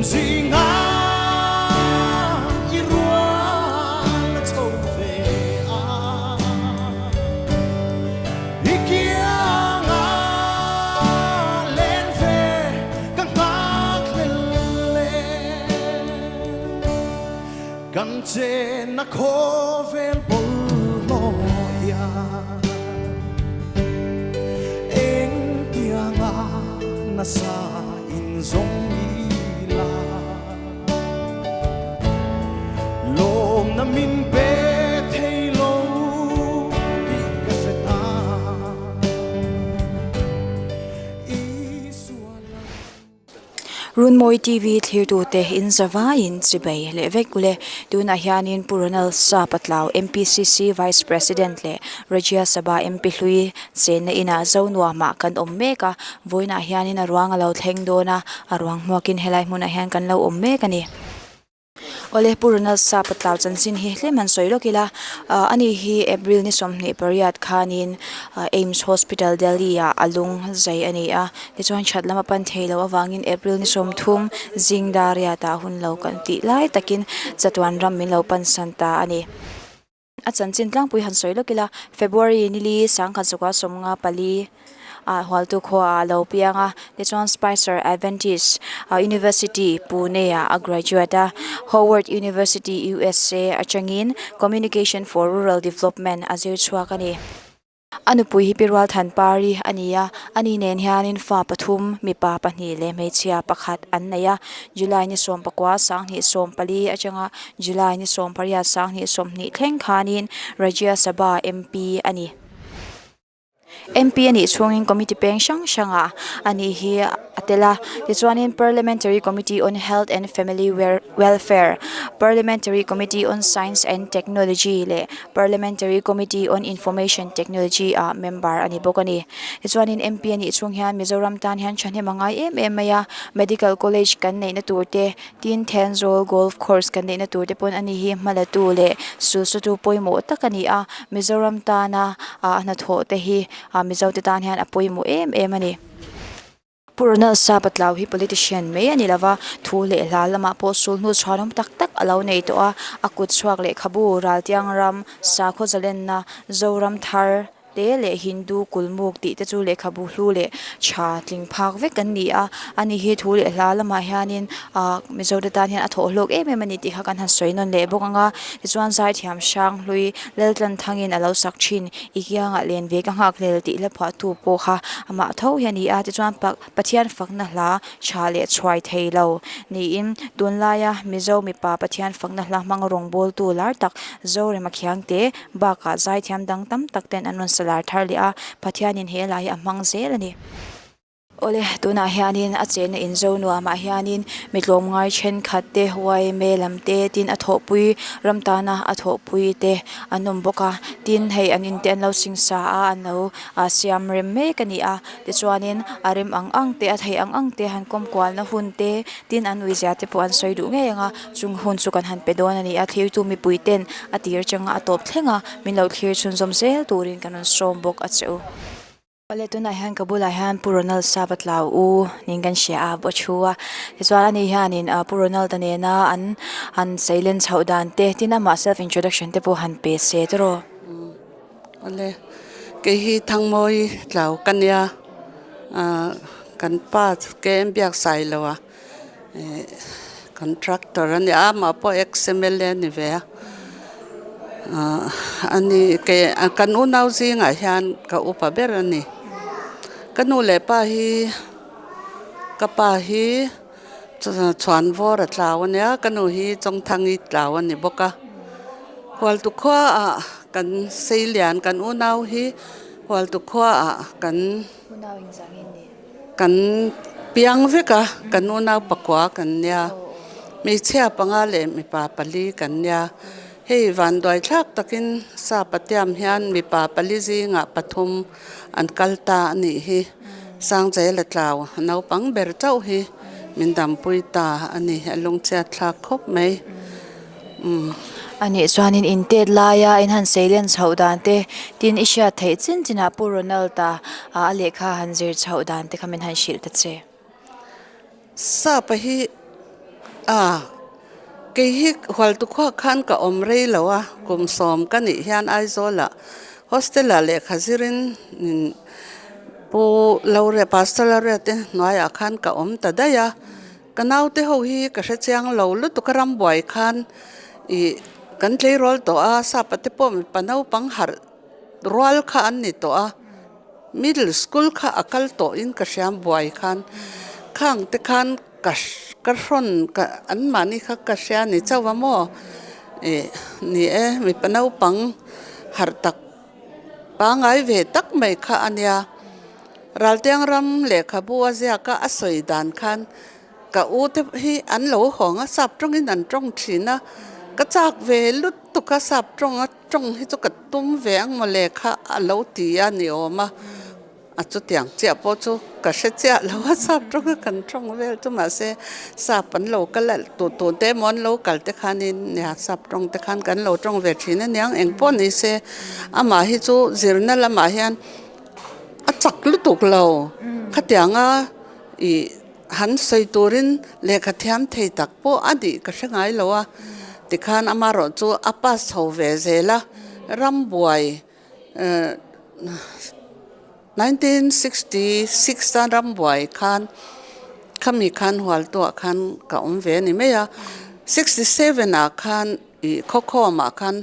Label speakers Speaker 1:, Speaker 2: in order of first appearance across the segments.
Speaker 1: zinga i rual a chho ve a i kianga len ve ka nghakhlel e kan chenna khawvel bawlhhlawh hian engtianga nasa in zawng ila lawmna min pe thei lo tih ka hre ta Isua lam.
Speaker 2: Runmawi TV thlirtute in zavaiin chibei leh vek ule. Tunah hianin Pu Ronald Sa Patlau, MPCC Vice President leh Rajya Sabha MP hlui chenna inah Zonuamah kan awm mek a. Vawiinah hianin a ruang a lo thleng dawn a, a ruang hmuakin helai hmunah hian kan lo awm mek a ni. Awle Pu Ronald Sa Patlau chanchin hi hlem han sawi lawk ila, ani hi April ni 28 khanin AIIMS Hospital Delhi ah a lung zai a ni a, tichuan that lam a pan thei loh avangin April ni 30 zing dar riatah hun lo kan tih lai takin chatuan ram min lo pansan ta a ni. A chanchin tlangpui han sawi lawk ila, February nili 1954 ah Hualtu khuaah a lo piang a, tichuan Spicer Adventist University, Pune ah a graduate a, Howard University, USA atangin Communication for Rural Development a zir chhuak a ni. A nupui hi Pi Rualthanpari a ni a, ani nen hianin fa pathum, mipa pahnih leh hmeichhia pakhat an nei a. July ni 19 2014 atanga July ni 18 2020 thleng khanin Rajya Sabha MP a ni. MP a nih chhungin committee peng hrang hrangah a nih hi a tel a, tichuanin Parliamentary Committee on Health and Family Welfare, Parliamentary Committee on Science and Technology leh Parliamentary Committee on Information Technology ah member a ni bawk a ni. Tichuanin MP a nih chhung hian Mizoram tan hian thahnem a ngai em em mai a, Medical College kan neihna tur te, tin Thenzawl Golf Course kan neihna tur te pawn ani hi hmalatu leh sulsutu pawimawh tak a ni a, Mizoram tana a hnathawh te hi Mizo te tan hian a pawimawh em em a ni. Pu Ronald Sa Patlau hi politician mai a ni lova, thu leh hla lamah pawh sulhnu chhuanawm tak tak a lo nei tawh a, a kut chhuak lehkhabu, Raltiang ram, Sakhaw zalenna, Zoram thar te leh Hindu kulmuk tih te chu lehkhabu hlu leh tha tling phak vek an ni a, ani hi thu leh hla lamah hianin ah Mizote tan hian a thawh hlawk em em a ni tih kha kan han sawi nawn leh bawk ang a, tichuan zaithiam hranghlui Laltlanthangin a lo sak thin. I kiangah len ve ka nghak hlel tih hla phuahtu pawh kha amah tho hi a ni a, tichuan Pathian fakna hla tha leh chhuai thei lo niin tunlaia Mizo mipa Pathian fakna hla hmang rawngbawltu lar tak Zorema Khiangte bakah zaithiam dang tam tak ten an rawn sa lar thar leh a, Pathianin he hla hi a hmang zel a ni. Awle, tunah hianin a chenna in zo nuamah hianin mi tlawmngai thenkhat te, yma lam te, tin a thawhpui ram tana a thawhpui te an awm bawk a, tin hei an in te an lo singsa a, an lo siam rem mek a ni a, tichuanin a rem ang ang te a theih ang ang te han kawm kualna hun te, tin an uizia te pawh an sawi duh ngei ang a, chung hun chu kan han pe dawn a ni a, thirtu mipui ten a tir atanga a tawp thleng a, min lo thlir chhunzawm zel turin kan rawn sawm bawk a che u. Awle tunah hian ka bulah hian Pu Ronald Sava tlau u niin kan hria a a thu a tichuan ani hianin ah Pu Ronald-a nena an han seilen chhoh dan te tin amah self introduction te pawh han pe se tawh.
Speaker 3: Awle kei hi Thangmawi tlau ka nia ah kan pa chu kem biak sai lo a eh contractor a nia amah pawh ex mla a ni ve a ah ani ke kan unau zingah hian ka upa ber a ni ka nu leh pa hi ka pa hi chhuan vawr a tlau a nia ka nu hi chawngthangi tlau a ni bawk a hualtu khuaah kan seilian kan unau hi hualtu khuaah kan. Kan piang vek a, kan unau pakua kan nia, hmeichhia panga leh mipa pali kan nia. Hei vanduai thlak takin sa patiam hian mipa pali zingah pathum an kal ta a nih hi. Sangzela tlau naupang ber chauh hi min dampui ta a ni, a lungchhiat thlak khawp mai. Umm.
Speaker 2: A nih chuanin in tet laia in han seilen chhoh dan te, tin i hriat theih chin chinah Pu Ronald-a a lehkha han zir chhoh dan te kha min han hrilh ta che.
Speaker 3: Sapa hi A, kei hi Hualtukhuah khan ka awm rei lo a, kum sawm ka nih hian Aizawlah hostel-ah lehkha zirin Pu Laure, Pastor Laure te hnuaiah khan ka awm ta daih a. Ka naute ho hi ka hre chiang lo lutuk a rambuai khan ih kan tleirawl tawh a, sapa te pawh mipa naupang harh rual kha an ni tawh a. Middle school kha a kal tawhin ka hria buai khan khang te khan ka ka hrawn ka an mahni kha ka hria ni chauh a maw ih ni e mipa naupang harh tak pangngai ve tak mai kha a nia Raltiang ram lehkhabu a ziak a a sawi dan khan ka u te hi an lo hawng a sap tawngin an tawng thin a ka chak ve lutuk a sap tawng a. Tawng hi chu ka tum ve ang mawle kha a lo ti a ni awm a, a chutiang chiah pawh chu ka hre chiah lo a sap tawnga kan tawng vel chu mahse sap an lo kal a tu tu te emaw an lo kal te khanin nia sap tawng te khan kan lo tawng ve thin a niang eng pawh ni se amah hi chu zirna lamah hian a chak lutuk lo khatianga ih. Han sawi turin lehkha thiam thei tak pawh a nih ka hre ngai lo a, tikhan amarawh chu a pass chho ve zel a, rambuai 1966 a rambuai khan khami khan Hualtuah khan ka awm ve a ni mai a, 67 ah khan ih khawkhawmah khan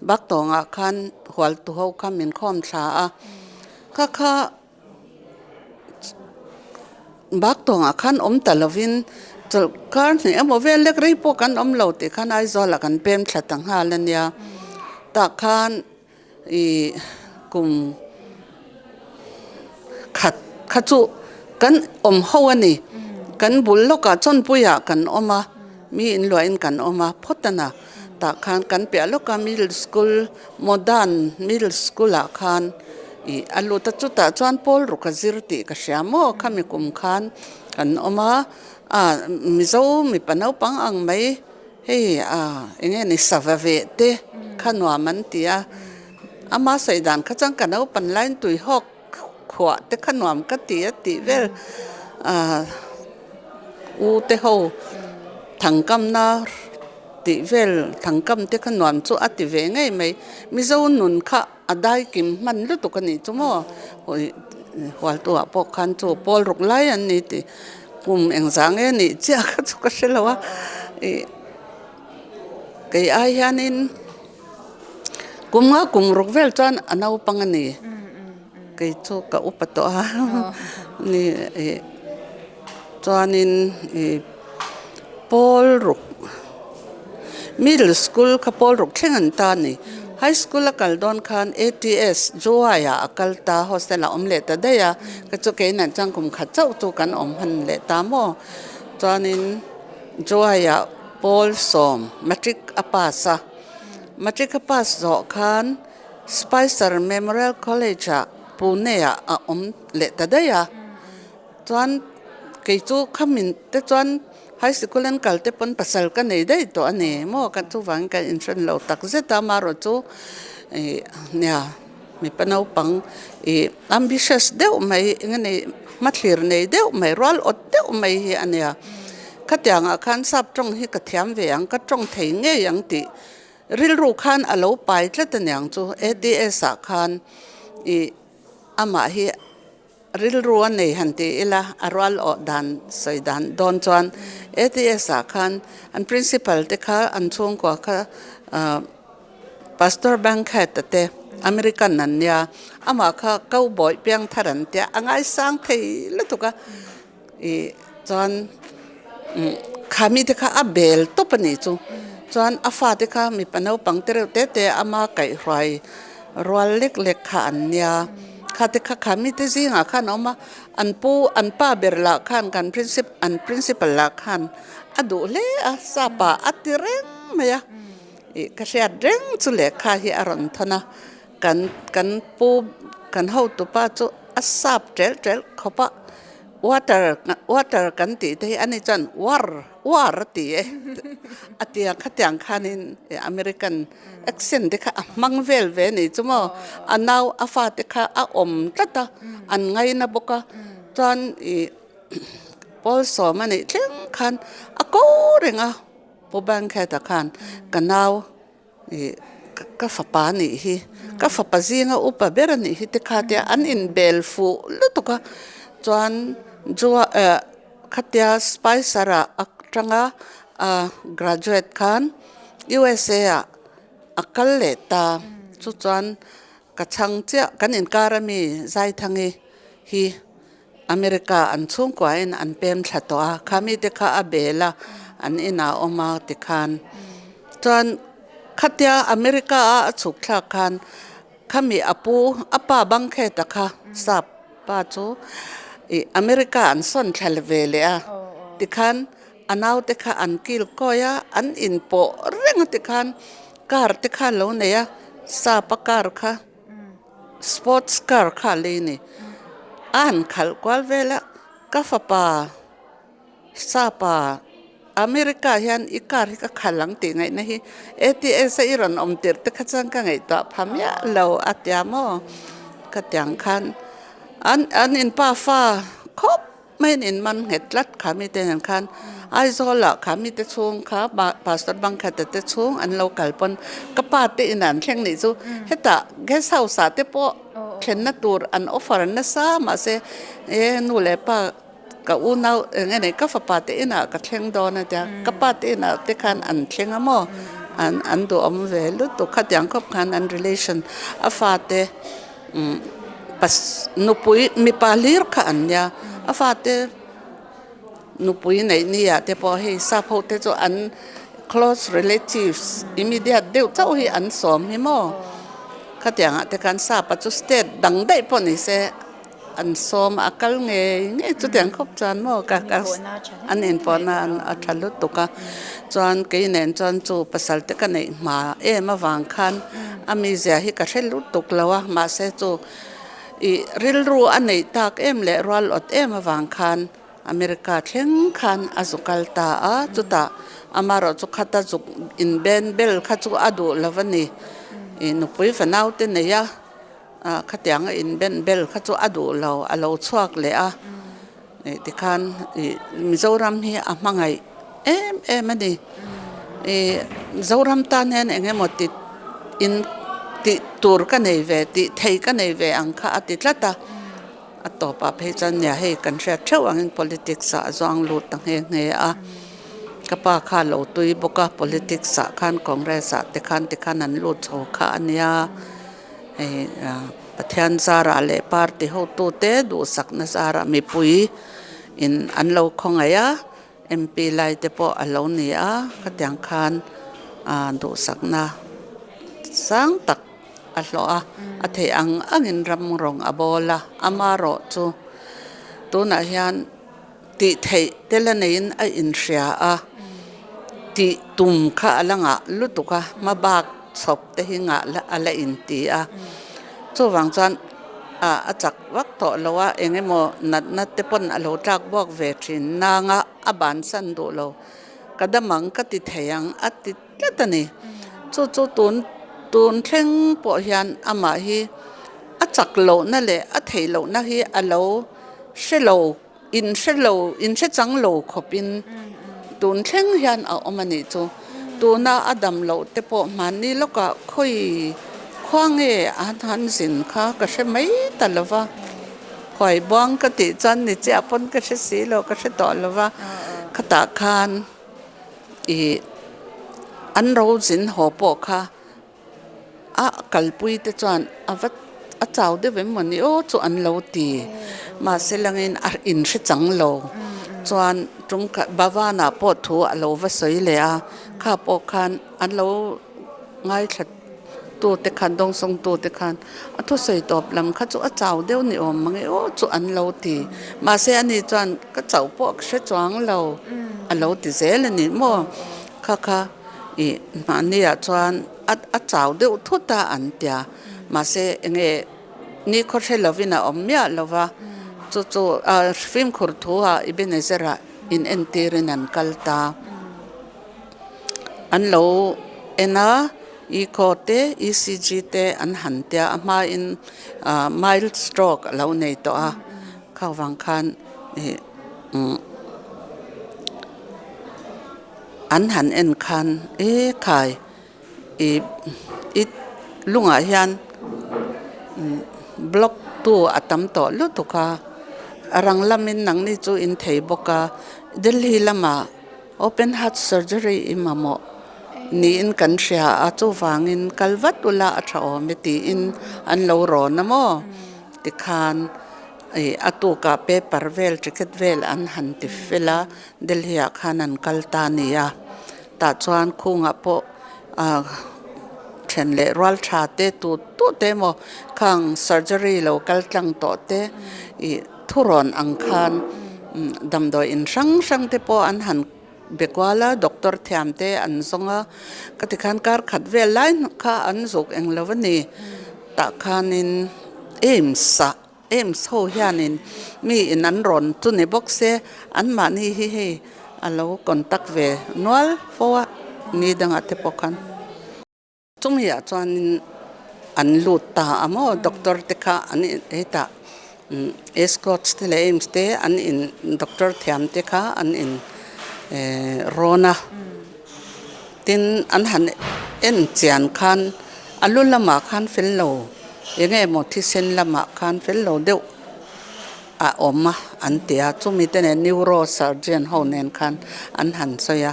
Speaker 3: Baktawngah khan Hualtu ho kha min khawm thla a, kha kha. Bak tawngah khan awm ta lovin chawlh kar hnih emaw vel lek rei pawh kan awm lo tih khan Aizawlah kan pem thla ta nghal a nia. Tah khan ih kum khat kha chu kan awm ho a ni. Kan bul lawkah chawnpuiah kan awm a, mi inluahin kan awm a phawt a na. Tah khan kan piah lawka middle school modern middle school ah khan ih a lut a chutah chuan pawl ruk a zir tih ka hria maw khami kum khan kan awm a ah mizo mipa naupang ang mai hei ah eng nge ni sava veh te kha nuam an ti a ama sawi dan kha chuan ka naupan laiin tui hawk khuah te kha nuam ka ti a tih vel ah u te ho thangkamna tih vel thangkam te kha nuam chu a ti ve ngei mai mizo nun kha a dai kim hman lutuk a nih chu maw hualtu ah pawh khan chu pawl ruk lai an ni tih kum engzah nge nih chiah kha chu ka hre lo a ih kei ai hianin. Kum nga kum ruk vel chuan a naupang a ni. Kei chu ka upa tawh a ni ih chuanin ih pawl ruk middle school kha pawl ruk thleng an ta a ni. High school a kal dawn khan ATS Juai ah a kal ta hostel ah a awm leh ta daih a ka chu keinah chuan kum khat chauh chu kan awm hman leh ta maw chuanin Juai ah pawl sawm matric a pass a. Matric a pass zawh khan Spicer Memorial College ah Pune ah a awm leh ta daih a. Chuan kei chu khamin te chuan high sikul an kal te pawn pasal ka nei daih tawh a ni maw ka chuvangin ka inhran lo tak zet a amaherawh chu ih nia mipa naupang ih ambitious deuh mai eng nge ni hmathlir nei deuh mai rual awt deuh mai hi a nia. Khatiangah khan sap tawng hi ka thiam ve ang, ka tawng thei ngei ang tih rilru khan a lo pai tlat aniang chu ATS ah khan ih amah hi rilru a nei han ti ila a rual awh dan sawi dan dawn chuan ATS ah khan an principal te kha an chhungkua kha ah Pastor Bankhead a te American an nia amah kha cowboy piangthar an tia a ngaisang thei lutuk a. Ih chuan kha mite kha a bel tawp a nih chu chuan a fate kha mipa naupang te reuh te te ama kaihhruai rual lek lek kha an nia kha te kha kha mite zingah khan a awm a an pu an pa ber lah khan kan princi an principal lah khan a duh hle a sapa a ti reng mai a ih ka hriat reng chu lehkha hi a rawn thawn a kan kan pu kan hotupa chu a sap tel tel khawp a. Water water kan tih te hi ani chuan war war a ti e a ti a khatiang khanin American accent te kha a hmang vel ve a ni chu maw a nau a fate kha a awm tlat a an ngaina bawk a chuan ih. Pawlsawm a nih thleng khan a ko reng a, Pu Bankheta khan ka nau ih ka fapa a nih hi, ka fapa zinga upa ber a nih hi te kha tia an inbel fuh lutuk a, chuan Jua eh khatia Spicer ah atanga a graduate khan USA ah a kal leh ta, chu chuan ka chhang chiah kan inkar ami Zaithangi hi. America an chhungkuain an pem thla tawh a, kha mite kha a bel a, an inah awm a tikhan. Chuan khatia America a a chhuk thlak khan khami a pu a pa Bangkheta kha sap pa chu ih America an sawn thla ve leh a tikhan a naute kha an kil kawi a, an inpawh reng a tikhan car te kha a lo nei a, sap a car kha. Sports car kha a lei ni. A han khalh kual vel a, ka fapa Sapa America hian i car hi ka khalh ang tih ngaihna hi ATS a i rawn awm tirh te kha chuan ka ngaihtuah pha miah lo a tia maw ka tiang khan an an inpa fa khawp Mai an inman nghet tlat kha mite nen khan Aizawlah kha mite chhung kha Pastor Bangkhata te chhung an lo kal pawn ka pa te inah an thleng nih chu hetah guest house ah te pawh thlenna tur an offer nasa mahse e nu leh pa ka unau eng nge ka fapa te inah ka thleng dawn a tia ka pa te inah te khan an thleng a maw an an duhawm ve lutuk khatiang khawp khan an relation a fate Nupui mipa hlir kha an nia, a fate nupui neih ni ah te pawh hei sap ho te chu an close relatives immediate deuh chauh hi an sawm hi maw khatiang ah te khan sap a chu state dang daih pawh ni se an sawm a kal ngei ngei chutiang khawp chuan maw ka ka an inpawhna a tha lutuk a chuan kei nen chuan chu pasal te ka neih hma em avang khan a mizia hi ka hre lutuk lo a mahse chu ih rilru a neih tak em leh rual awt em avang khan America thleng khan a zu kal ta a chutah amaherawh chu khata zuk inben bel kha chu a duh lo a ni ih nupui fanau te nei a. Ah khatianga inben bel kha chu a duh lo a lo chhuak leh a ih tikhan ih Mizoram hi a hmangaih em em a ni ih Mizoram tan hian eng emaw ti in tih tur ka nei ve tih thei ka nei ve ang kha a ti tlat a a tawpah phei chuan nia hei kan hriat theuh angin politics ah a zuang lut ta nghe nghe a ka pa kha a lo tui bawk a politics ah khan congress ah te khan tikhan an lut chho kha a nia. Hei Pathian zarah leh party hotute duhsakna zarah mipui in an lo khawngaih a, MP lai te pawh a lo ni a, khatiang khan duhsakna sang tak a hlawh a, a theih ang angin ram rawng a bawl a, amarawh chu tunah hian tih theih te la neiin a inhria a, tih tum kha a la ngah lutuk a, hma bak chhawp te hi ngah la a la inti a, chuvang chuan ah a chak vak tawh lo a, eng emaw natna te pawn a lo tlak buak ve thin nanga a bansan duh lo, ka dam ang ka ti thei ang a ti tlat a ni. Chu chu tun tun thleng pawh hian amah hi a chak lohna leh a theih lohna hi a lo hre lo. In hre lo, in hre chang lo khawpin tun thleng hian a awm a nih chu. Tuna a dam loh te pawh hmanni lawkah khawi khua nge a han zin kha ka hre mai ta lo va. Khuai buang ka tih chuan ni chiah pawn ka hre si lo, ka hre tawh lo va. Khatah khan ih an ro zin haw pawh kha A kalpui te chuan a va a chau deuh em mawni aw chu an lo ti. Mahse langin a inhre chang lo. Chuan tum khat Bhavan-ah pawh thu a lo va sawi leh a, kha pawh khan an lo ngaithla tu te khan dawngsawng tu te khan a thusawi tawp lam kha chu a chau deuh ni awm mang e aw chu an lo ti. Mahse ani chuan ka chauh pawh ka hre chuang lo a lo ti zel a ni maw? Kha kha. Ih mahniah chuan a a chau deuh thut a an tia mahse enge ni khaw hre lovin a awm miah lo va chu chu ah fimkhur thu ah Ebenezer ah in entirin an kal ta an lo en a echo te ECG te an han tia a hmain ah mild stroke a lo nei tawh a kha vang khan ih umm. An han en khan e khai i i lungah hian block tu a tam tawh lutuk a a rang lamin nangni chu in thei bawk a Delhi lamah open heart surgery i mamawh niin kan hria a chuvangin kal vat ula a tha awm e tiin an lo rawn a maw tikhan ih a tukah paper vel ticket vel an han ti fel a Delhi ah khan an kal ta a ni a tah chuan khungah pawh ah then leh rual tha te tut tut te emaw khang surgery lo kal tlang tawh te ih thurawn ang khan damdawi in hrang hrang te pawh an han be kual a doctor thiam te an zawng a ka ti khan kar khat vel lai kha an zuk eng lo a ni tah khanin aims ah. AIIMS ho hianin mi in an rawn chu ni bawk se anmahni hi hei a lo contact ve nual fo a ni dangah te pawh khan. Chumi ah chuanin an lut ta a maw doctor te kha an hetah escorts te leh AIIMS te an in doctor thiam te kha an in rawn a tin an han en chian khan a lu lamah khan fel lo. Eng emaw thisen lamah khan fel lo deuh a awm a an ti a, chumi te nen neuro surgeon ho nen khan an han sawi a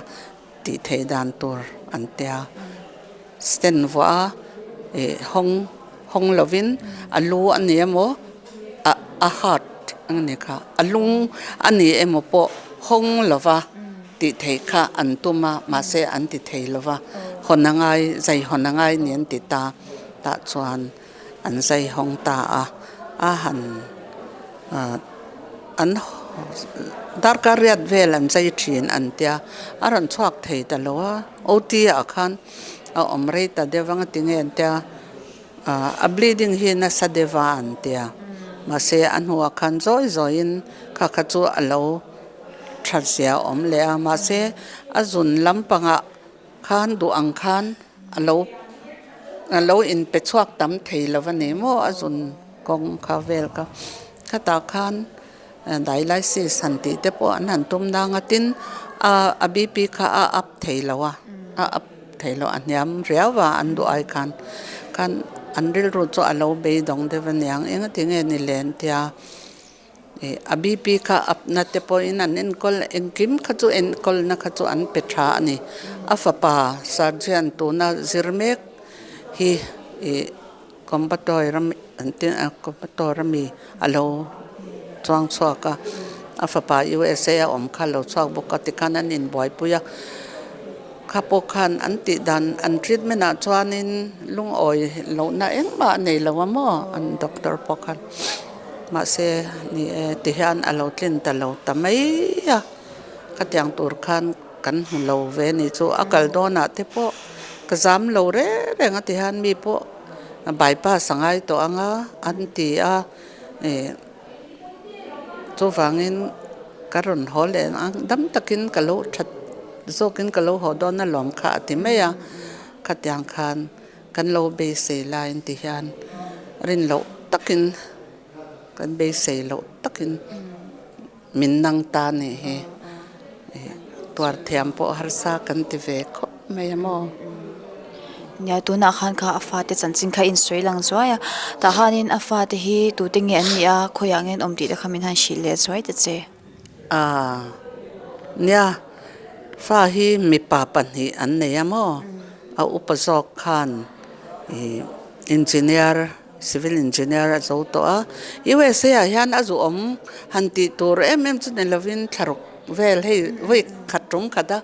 Speaker 3: tih theih dan tur an ti a, stent vuah a ih hawng hawng lovin a lu a ni emaw a a heart a ni kha a lung a ni emaw pawh hawng lova tih theih kha an tum a mahse an ti thei lova hawn a ngai zai hawn a ngai ni an ti ta. Tah chuan an zai hawng ta a, a han an darkar riat vel an zai thin an tia, a rawn chhuak thei ta lo a, OT ah khan a awm rei ta deuh ang a ti nge an tia, a bleeding hi nasa deuh a an tia, mahse a hnuah khan zawi zawiin kha kha chu a lo that zia a awm leh a, mahse a zun lampangah khan duh ang khan a lo a lo inpe chhuak tam thei lo a ni maw a zun kawng kha vel kha khatah khan dialysis han tih te pawh an han tum nang a tin a a B P kha a up thei lo a a up thei lo a hniam riau a an duh ai khan khan an rilru chu a lo beidawng deuh a niang engati nge ni len tia. Ih a BP kha up na te pawhin an enkawl engkim kha chu enkawlna kha chu an pe tha a ni. A fapa surgeon tuna zir mek hi ih Coimbatore ram an ti a Coimbatore ami a lo chuang chhuak a, a fapa USA a awm kha a lo chhuak bawk a tikhan an inbuaipui a. Kha pawh khan an tih dan an treatment ah chuanin lungawi lohna engmah a nei lo a maw an doctor pawh khan mahse ni e ti hian a lo tlin ta lo ta mai a khatiang tur khan kan hmu lo ve ni chu a kal dawnah te pawh ka zam lo reng reng a ti hian mi pawh bypass a ngai tawh ang a an ti a ih. Chuvangin ka rawn haw leh ang dam takin ka lo that zawkin ka lo haw dawn alawm kha a ti mai a, khatiang khan kan lo beisei laiin ti hian rin loh takin kan beisei loh takin min nang ta a nih hi tuar thiam pawh harsa kan ti ve khawp mai a maw.
Speaker 2: Nia tunah khan kha a fate chanchin kha a insawi lang zuai a tah khanin a fate hi tute nge an nih a khawiah nge an awm tih te kha min han hrilh leh zuai ta che.
Speaker 3: Aaa nia fa hi mipa pahnih an nei a maw a upa zawk khan ih engineer civil engineer a zo tawh a USA ah hian a zuhawm han tih tur em em chu ni lovin thlaruk vel hei vawi khat tum khat a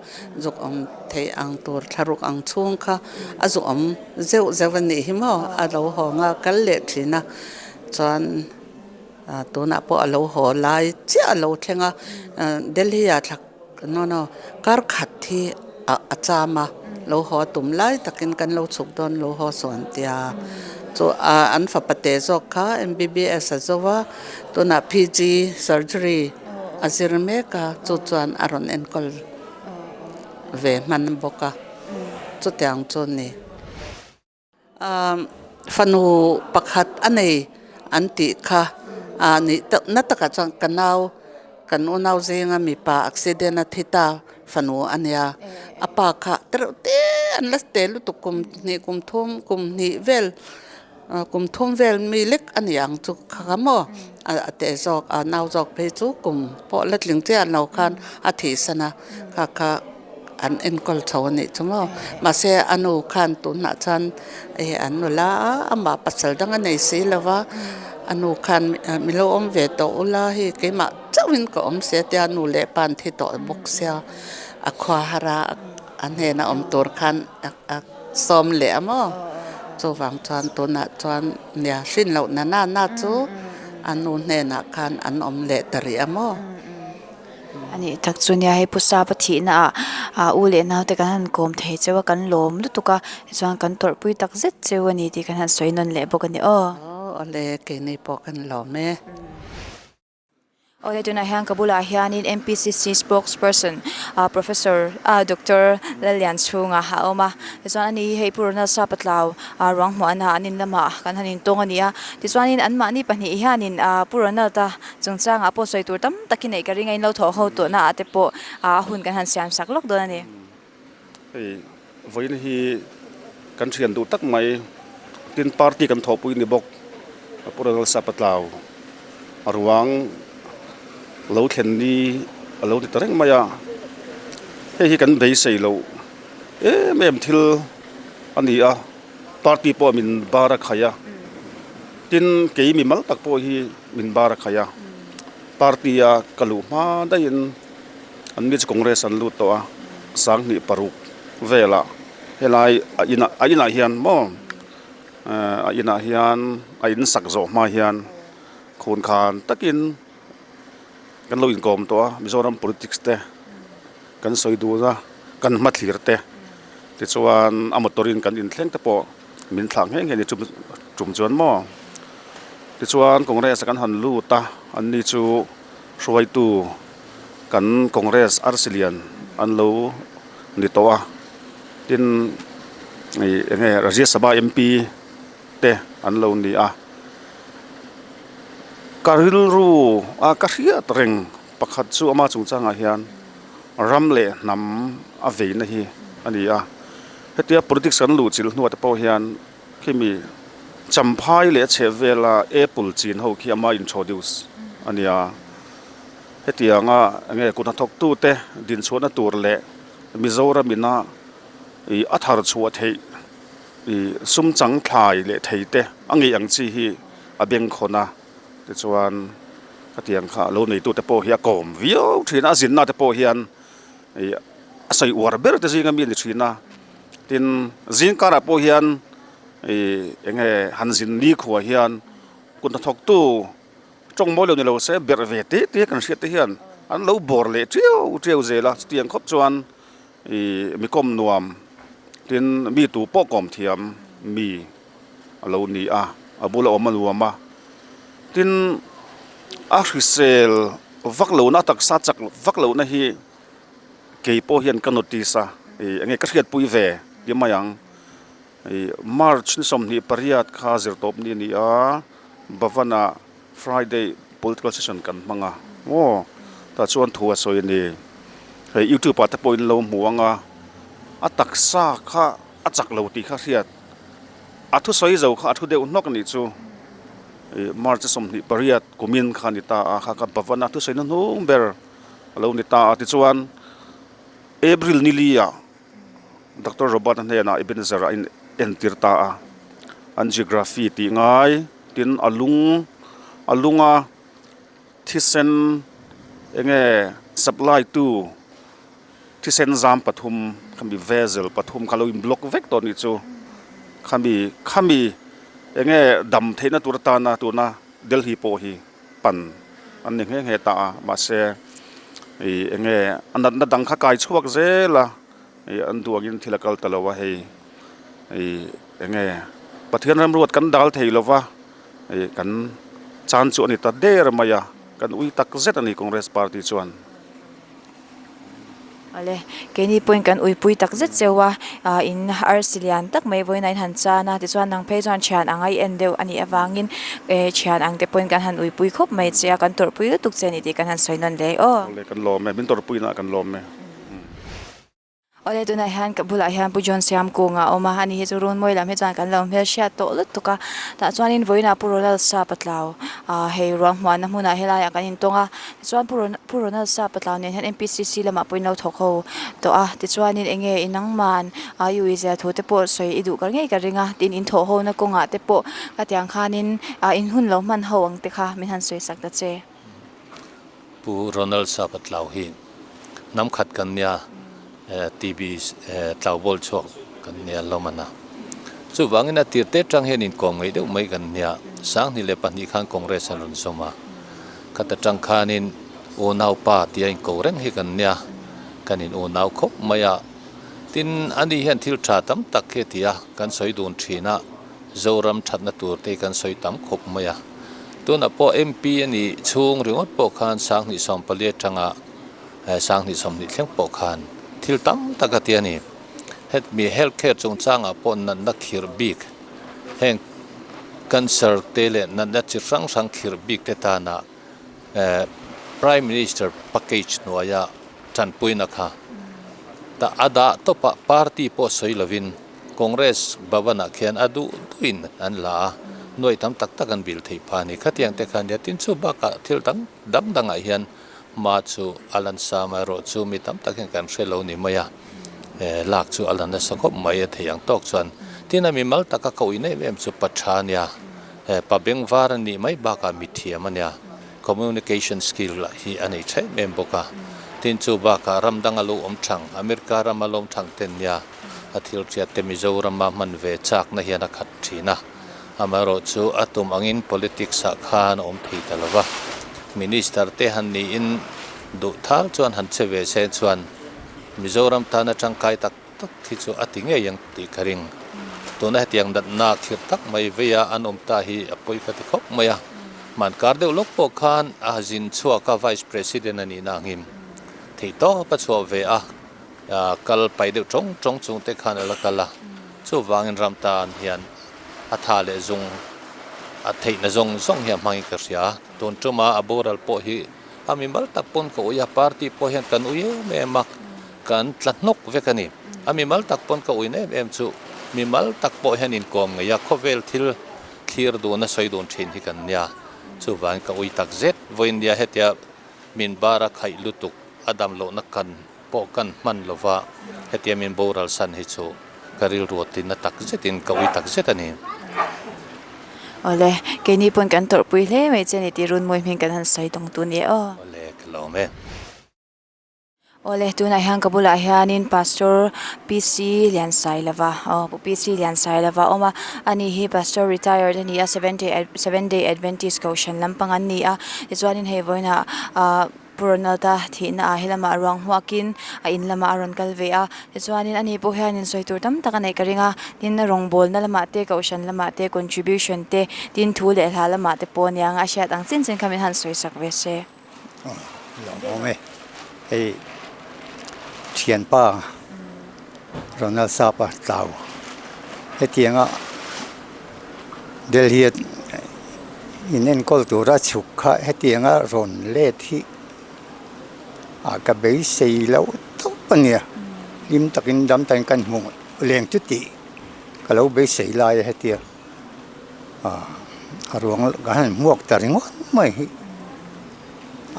Speaker 3: zuk awm theih ang tur thlaruk ang chhung kha a zuhawm zeuh zeuh a nih hi maw a lo hawng a kal leh thin a chuan tunah pawh a lo haw lai chiah a lo thleng a Delhi ah thla No no, kar khat hi a cham a, lo haw tum lai takin kan lo chhuk dawn lo haw sawn tia chu an fapa te zawk kha MBBS a zo a, tunah PG surgery a zir mek a, chu chuan a rawn enkawl ve hman bawk a, chutiang chu a ni. Fanu pakhat a nei an tih kha nih na takah chuan ka nau Kan unau zinga mipa accident a thi ta fanu a nia. A pa kha tereuh te an la te lutuk kum hnih kum thum kum hnih vel kum thum vel mi lek a ni ang chu kha kha maw a teh zawk a nau zawk phei chu kum pawh la tling chiah lo khan a thihsan a kha kha an enkawl chho a nih chu maw mahse a nu khan tunah chuan hei an nula a amah pasal dang a nei si lo va a nu khan mi lo awm ve tawh ula hei keimah chauhin ka awm si a tia nu leh pa an thi tawh bawk sia a khua har a a hnena awm tur khan a sawm leh a maw chuvang chuan tunah chuan nia hrin loh na na na chu a nu hnenah khan an awm leh ta rih a maw.
Speaker 2: A nih tak chu nia hei pu sapa thihna ah ah u leh naute kan han kawm thei cheu a kan lawm lutuk a tichuan kan tawrhpui tak zet cheu a ni tih kan han sawi nawn leh bawk a ni aw.
Speaker 3: Aw awle keini pawh kan lawm e.
Speaker 2: Awle tunah hian ka bulah hianin MPCC spokesperson ah Professor ah Doctor Lallianchhunga a awm a tichuan ani hi hei Pu Ronald Sapa Tlau ah ruang hmuahna an in lamah kan han intawng a ni a tichuanin anmahni pahnih hianin ah Pu Ronald a Chungchangah pawh sawi tur tam tak hi neih ka ring a, in lo thawh ho tawhna ah te pawh a hun kan han siam sak lawk dawn a ni.
Speaker 4: Hei vawiin hi kan thian duh tak mai tin party kan thawhpui ni bawk Pu Ronald Sapatlau a ruang lo thlen ni a lo ti ta reng mai a, hei hi kan beisei loh em em thil a ni a. Party pawh min bar a khai a, tin kei mi mal tak pawh hi min bar a khai a, party a ka luh hma daihin an mi chu Congress an lut tawh a, sanghnih paruk velah helai a inah a inah hian maw a inah hian a in sak zawh hma hian khun khan takin kan lo inkawm tawh a, Mizoram politics te kan sawi dun a, kan hmathlir te. Tichuan a motor in kan inthleng te pawh min thlah nghe nghe a ni chum tum chuan maw. Tichuan Congress a kan han lut a, an ni chu hruaitu kan Congress arsi lian an lo ni tawh a, tin ih eng nge Rajya Sabha MP te an lo ni a. Ka rilru a ka hriat reng pakhat chu ama chungchangah hian. Ram leh hnam a veina hi a ni a, hetia politics kan luh chilh hnuah te pawh hian khimi champhai leh a chheh vela apple chin ho khi ama introduce a ni a, hetianga enge kut hnathawktu te dinchhuahna tur leh Mizoram ina ih a thar chhuah theih ih sum chang thlai leh thei te a ngei ang chi hi a bengkhawn a. Tichuan khatiang kha lo neitute pawh hi a kawm viau thin a, a zinna te pawh hian ih a sawi uar ber te zinga mi a ni thin a. Tin, zing karah pawh hian ih eng nge han zin nikhua hian kut hnathawktu tawng mawi lo ni lo se berh ve te te kan hriat te hian an lo bawr leh tiau tiau zel a, chutiang khawp chuan ih mi kawm nuam tin mi tu pawh kawm thiam mi. a lo ni a, a bula awm a nuam a, tin a hrisel vak lohna a taksa chak vak lohna hi kei pawh hian ka notice a ih enge ka hriatpui ve ti mai ang ih march ni 28 kha zirtawp ni a ni a Bhavan ah Friday political session kan hmang a maw tah chuan thu a sawi a ni hei youtube ah te pawh in lo hmu ang a a taksa kha a chak lo tih kha hriat. A thusawi zo kha a thu deuh hnawk anih chu ih March a 28 kumin kha a ni ta a kha kha Bhavana thusawi na hnung ber a lo ni ta a tichuan April ni li ah Doctor Robert a hnenah Ebenezer a in entir ta a angiography tih ngai tin a lung a lunga thisen enge supply tu. Thisen zam pathum khami vessel pathum kha lo in block vek tawh anih chu khami khami enge dam theihna tur atana tuna Delhi pawh hi pan an ni nghe nghe ta a mahse ih enge a natna dang kha kai chhuak zel a ih an duh angin thil a kal ta lo a hei ih enge Pathian remruat kan dal thei lo va ih kan chan chu a ni ta der mai a kan ui tak zet a ni Congress party chuan.
Speaker 2: Awle, keini pawhin kan uipui tak zet cheu a, ah in arsi lian tak mai vawiin a inhan chan a, tichuan nang phei chuan thian ang a i en deuh a nih avangin eh thian ang te pawhin kan han uipui khawp mai che a, kan tawrhpui lutuk che a ni tih kan han sawi nawn leh aw.
Speaker 4: Awle, kan lawm e, min tawrhpui naah kan lawm e.
Speaker 2: Awle, tunah hian ka bulah hian Pu John Siamkunga a awm a, ani hi chu Runmawi lam hi chuan kan lo hmelhriat tawh lutuk a, tah chuanin vawiinah Pu Ronald Sap a tlau, ah hei ruang hmuahna hmunah helaiah kan intawng a. Tichuan Pu Ron Pu Ronald Sap a tlau nen hian MPCC lamah pawh in lo thawk ho tawh a, tichuanin eng nge i nangman a i uizia thu te pawh sawi i duh kar ngei ka ring a, tin in thawh ho na kawngah te pawh ka tiang khanin ah in hun lo hman ho ang te kha min han sawi sak ta che.
Speaker 5: Pu Ronald Sap a tlau hi hnam khat kan nia TB tlau bawl chhuak kan nia lawm a. Chuvangin a tir te tang hian inkawm ngei deuh mai kan nia. 2002 khan Congress an rawn zawm a. Khata tang khanin unau pa tia inko reng hi kan nia. Kan in unau khawp mai a. Tin, ani hian thil tha tam tak hi a ti a, kan sawi dun thin a. Zoram thatna tur te hi kan sawi tam khawp mai a. Tunah pawh MP a nih chhung ringawt pawh khan 2014 atanga 2020 thleng pawh khan thil tam tak a ti a ni. Hetmi health care chungchangah pawh natna khirh bik heng cancer te leh natna chi hrang hrang khirh bik te tana Prime Minister package hnuaia tanpuina kha ta a dah tawpah party pawh sawi lovin Congress Bhavan-ah khian a duh duhin an la a, nuai tam tak tak an bil theih phah a ni. Khatiang te kha nia tin chu bakah thil dang dang dangah hian hma chu a lan sa amaherawh chu mi tam tak hian kan hre lo ni mai a, lak chu a la nasa khawp mai a thei ang tawk chuan. Tin a mimal taka ka ui em em chu pa tha a nia, pa bengvar a nih mai bakah mi thiam a nia, communication skill lah hi a nei tha em em bawk a. Tin chu bakah ram dang a lo awm thang, America ram a lo awm thang ten nia a thil hriat te Mizorama hman ve chakna hian a khat thin a. Amaherawhchu a tum angin politics ah khan a awm thei ta lo va, Minister te han niin duh thal chuan han che ve se chuan Mizoram tana tangkai tak tak hi chu a ti ngei ang tih ka ring. Tuna hetiang natna khirh tak mai veia an awm ta hi a pawi ka ti khawp mai a. Hmankar deuh lawk pawh khan a zin chhuak a Vice President a nihna angin theihtawp a chhuah ve a. Kal pai deuh tawng tawng chung te khan a la kal a, chuvangin ram tan hian a tha leh zung a theihna zawng zawng hi a hmangin ka hria. Tun tuma a boral pawh hi a mimal tak pawn ka ui a, party pawh hian kan ui em em a, kan tla hnawk vek a ni. A mimal tak pawn ka uina em em chu mimal tak pawh hian inkawm ngei a, khawvel thil thlir dun a sawi dun thin hi kan nia. Chuvangin ka ui tak zet vawiin nia hetia min bar a khaih lutuk a dam lohna kan pawh kan hman lova hetia min boral san hi chu ka rilru tina tak zetin ka ui tak zet a ni.
Speaker 2: Awle, keini pawn kan tawrhpui hle mai che a ni tih Runmawi hming kan han sawi tawng tu nia aw.
Speaker 5: Awle, ka lawm e.
Speaker 2: Awle, tunah hian ka bulah hianin Pastor PC Liansailova aw Pu PC Liansailova a awm a, ani hi Pastor retired a ni a, Seventh Day Seventh Day Adventist Kohhran lampang an ni a, tichuanin hei vawiinah ah Pu Ronald-a thihna ah helamah ruang hmuakin a in lamah a rawn kal ve a, tichuanin ani pawh hianin sawi tur tam tak a neih ka ring a, tin rawngbawlna lamah te kohhran lamah te contribution te tin thu leh hla lamah te pawh ania ang a hriat ang chin chin kha min han sawi sak ve se.
Speaker 6: Aw lawmawm e, hei thianpa Ronald Sapa tlau hetianga Delhi a in enkawl tura chhuk kha hetianga rawn let hi ah ka beisei loh tawp a nia hlim takin dam takin kan hmu leng chu tih ka lo beisei lai a hetia ah a ruang ka han hmuak ta ringawt mai hi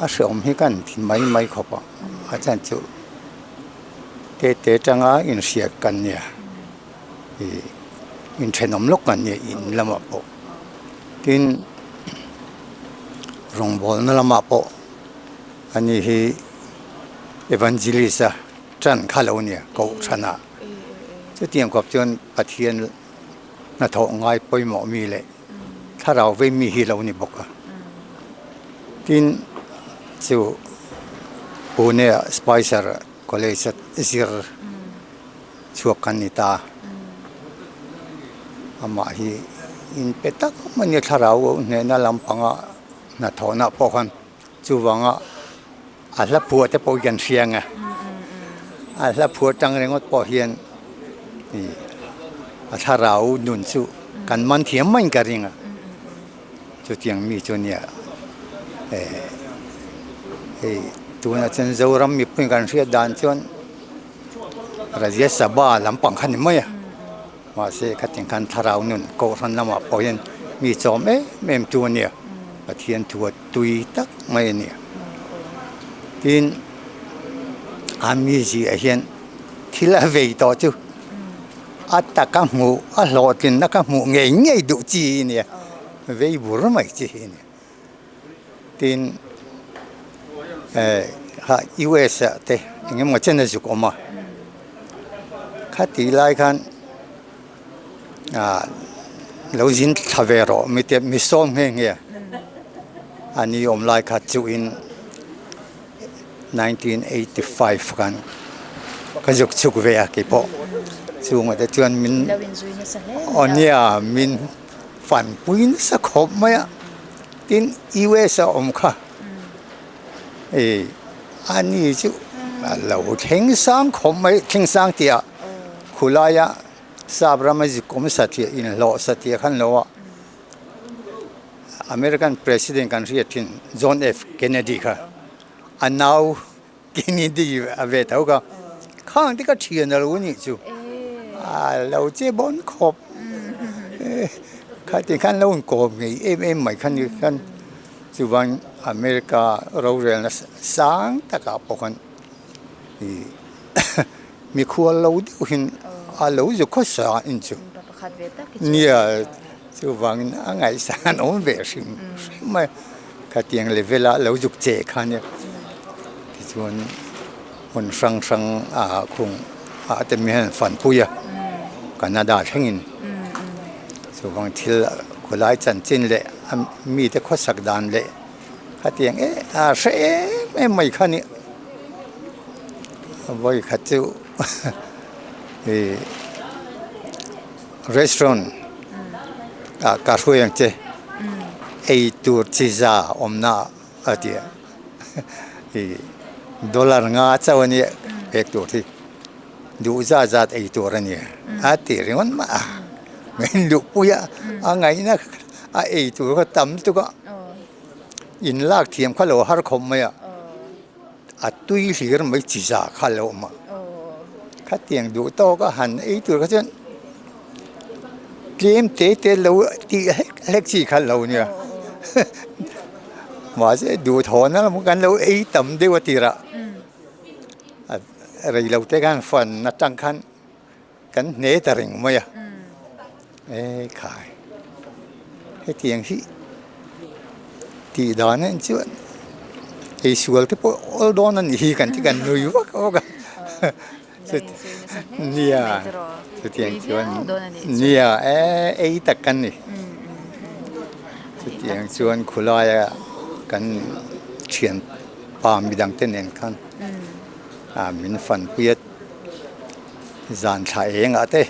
Speaker 6: a hreawm hi ka han ti mai mai khawp a a chhan chu te te tanga inhriat kan nia. Ih inthenawm lawk an nia in lamah pawh tin rawngbawlna lamah pawh ani hi evangelist a tan kha lo nia kohhran ah chutiang kawp chuan Pathian hnathawh ngai pawimawh mi leh thlarau vei mi hi lo ni bawk a tin chu Pune ah Spicer college a zir. Chhuak kan ni ta. Amah hi inpe tak mai a nia thlarau hnehna lampanga hnathawhna pawh khan chuvanga a hla phuah te pawh hi kan hria ang e. A hla phuar tang ringawt pawh hian ih a thlarau nun chu kan man thiam maiin ka ring a, chutiang mi chu nia eh hei tunah chuan Zoram mipui kan hriat dan chuan Rajya Sabha lampang kha ni mai a, mahse khatiang khan thlarau nun kohhran lamah pawh hian mi chawm em em tu a nia, Pathian thu a tui tak mai a nia. Tin, a mizia hian thil a vei tawh chu a taka hmuh a hlawhtlinna ka hmuh ngei ngei duh chi hi nia, vei bur mai chi hi nia. Tin, eh ha US ah te eng emaw chen a zuk awm a, khati lai khan ah lo zin thla ve rawh mi te mi sawm nghe nghe a ni awm lai kha chuhin 1985 khan ka zuk chhuk ve a keipawh chungah te chuan min aw nia min fanpui nasa khawp mai a tin US a awm kha ih ani chu a lo thleng sang khawp mai thleng sang tih ah khulaia sap rama zikawm satliah inhlawh satliah khan lo a American president kan hriat thin John F Kennedy kha a nau Kennedy a ve tho kha khang te ka thian a lo nih chu a lo che bawn khawp khati khan lo inkawm ngei em em mai kha ni khan chuan America rorelna sang takah pawh khan ih mikhual lo deuhin a lo zu khawsa in chu nia chuvangin a ngaihsan an awm ve hrim hrim mai khatiang level a lo zuk che kha nia tichuan hmun hrang hrang ah khung ah te mi hian fanpui a Canada thlengin chuvang thil khawlai chanchin leh a mite khawsak dan leh khatiang em a hre em em mai kha nia vawi khat chu ih restaurant ah ka hruai ang che ei tur chi za awmna a ti a ih dollar nga chauh a nia pek tur hi duh zat zat ei tur a ni a ti ringawt mah a min luhpui a a ngaihna a ei tur kha tam tuk a in lak thiam kha lo har khawp mai a. A tui hlir mai chi za kha lo awm a, khatiang duh tawk a han ei tur kha chuan tlem te te lo tih hlek hlek chi kha lo nia mahse duhthawhna lam kan lo ei tam deuh a tirah rei lo te khan fan atang khan. Kan hne ta reng mai a, e khai hetiang hi tih dan en chuan ei sual te pawh awl dawn a nih hi kan ti kan nui vak vak a nia chutiang chuan nia e ei tak kan ni chutiang chuan khulaia kan thian pa midang te nen khan a min fanpui a. Zan thla engah te